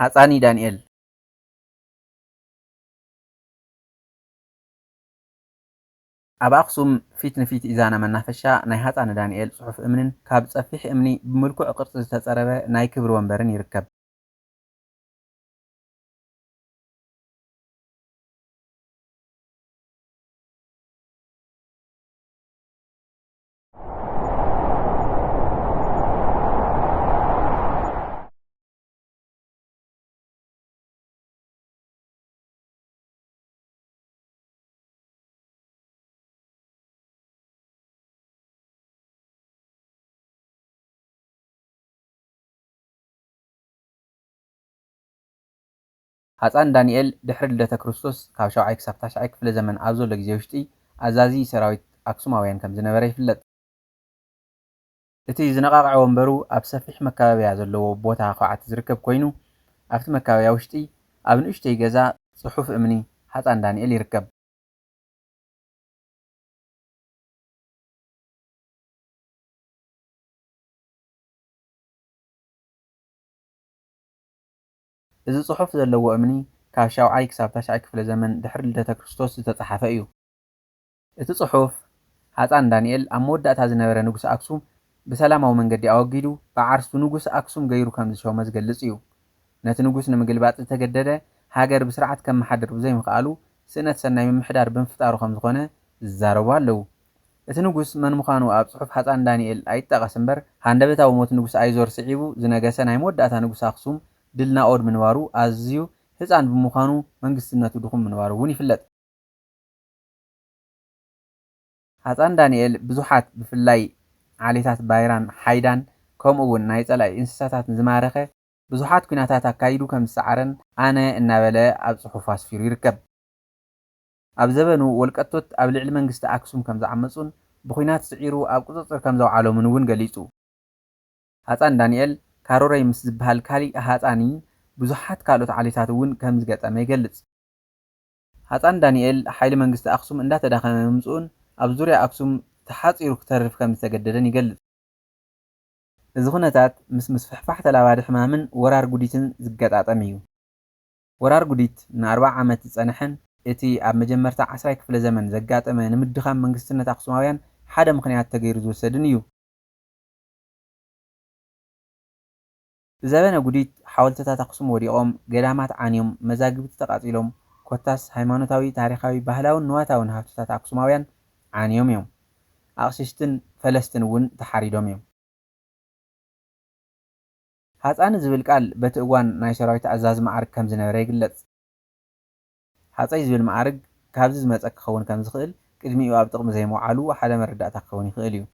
ሃፃኒ ዳንኤል። ኣብ ኣኽሱም ፊት ንፊት ኢዛና መናፈሻ ናይ ሃፃኒ ዳንኤል ፅሑፍ እምንን ካብ ፀፊሕ እምኒ ብምልኩዕ ቅርፂ ዝተፀረበ ናይ ክብሪ ወንበርን ይርከብ። ሃፃን ዳንኤል ድሕሪ ልደተ ክርስቶስ ካብ ሻውዓይ ክሳብ ታሽዓይ ክፍለ ዘመን ኣብ ዘሎ ግዜ ውሽጢ ኣዛዚ ሰራዊት ኣክሱማውያን ከም ዝነበረ ይፍለጥ። እቲ ዝነቓቕዐ ወንበሩ ኣብ ሰፊሕ መካበብያ ዘለዎ ቦታ ኳዕቲ ዝርከብ ኮይኑ፣ ኣብቲ መካበብያ ውሽጢ ኣብ ንእሽተይ ገዛ ጽሑፍ እምኒ ሃፃን ዳንኤል ይርከብ። እዚ ጽሑፍ ዘለዎ እምኒ ካብ ሻውዓይ ክሳብ ታሽዓይ ክፍለ ዘመን ድሕሪ ልደተ ክርስቶስ ዝተጻሕፈ እዩ። እቲ ጽሑፍ፣ ሃጻን ዳንኤል ኣብ መወዳእታ ዝነበረ ንጉስ ኣክሱም ብሰላማዊ መንገዲ ኣወጊዱ፣ ብዓርሱ ንጉስ ኣክሱም ገይሩ ከም ዝሾመ ዝገልጽ እዩ። ነቲ ንጉስ ንምግልባጥ ዝተገደደ፣ ሃገር ብስርዓት ከመሓድር ብዘይምኽኣሉ፣ ስእነት ሰናይ ምምሕዳር ብምፍጣሩ ከም ዝኾነ ዝዛረቡ ኣለዉ። እቲ ንጉስ መን ምዃኑ ኣብ ጽሑፍ ሃጻን ዳንኤል ኣይጠቐስ እምበር፣ ሃንደበታዊ ሞት ንጉስ ኣይዞር ስዒቡ ዝነገሰ ናይ መወዳእታ ንጉስ ኣክሱም ድል ናኦድ ምንባሩ ኣዝዩ ህጻን ብምዃኑ መንግስትነቱ ድኹም ምንባሩ እውን ይፍለጥ። ሃጻን ዳንኤል ብዙሓት ብፍላይ ዓሌታት ባይራን ሓይዳን ከምኡ እውን ናይ ጸላኢ እንስሳታት ዝማረኸ ብዙሓት ኲናታት ኣካይዱ ከም ዝሰዓረን ኣነ እናበለ ኣብ ጽሑፉ ኣስፊሩ ይርከብ። ኣብ ዘበኑ ወልቀቶት ኣብ ልዕሊ መንግስቲ ኣክሱም ከም ዝዓመጹን ብኲናት ስዒሩ ኣብ ቁጽጽር ከም ዘውዓሎምን እውን ገሊጹ። ሃጻን ዳንኤል ካሮረይ ምስ ዝበሃል ካሊእ ሃጻኒ ብዙሓት ካልኦት ዓሌታት እውን ከም ዝገጠመ ይገልጽ። ሃጻን ዳንኤል ሓይሊ መንግስቲ ኣክሱም እንዳተዳኸመ ምምጽኡን ኣብ ዙርያ ኣክሱም ተሓጺሩ ክተርፍ ከም ዝተገደደን ይገልጽ። እዚ ኩነታት ምስ ምስፍሕፋሕ ተላባዲ ሕማምን ወራር ጉዲትን ዝገጣጠም እዩ። ወራር ጉዲት ንኣርብዓ ዓመት ዝጸንሐን እቲ ኣብ መጀመርታ ዓስራይ ክፍለ ዘመን ዘጋጠመ ንምድኻም መንግስትነት ኣክሱማውያን ሓደ ምኽንያት ተገይሩ ዝውሰድን እዩ። ብዘበነ ጉዲት ሓወልትታት ኣክሱም ወዲቖም፣ ገዳማት ዓንዮም፣ መዛግብቲ ተቓጺሎም፣ ኮታስ ሃይማኖታዊ፣ ታሪኻዊ፣ ባህላውን ንዋታውን ሃብትታት ኣክሱማውያን ዓንዮም እዮም። ኣቕሽሽትን ፈለስትን እውን ተሓሪዶም እዮም። ሃጻኒ ዝብል ቃል በቲ እዋን ናይ ሰራዊት ኣዛዚ መዓርግ ከም ዝነበረ ይግለጽ። ሃጸይ ዝብል መዓርግ ካብዚ ዝመጸ ክኸውን ከም ዝኽእል ቅድሚኡ ኣብ ጥቕሚ ዘይምውዓሉ ሓደ መረዳእታ ክኸውን ይኽእል እዩ።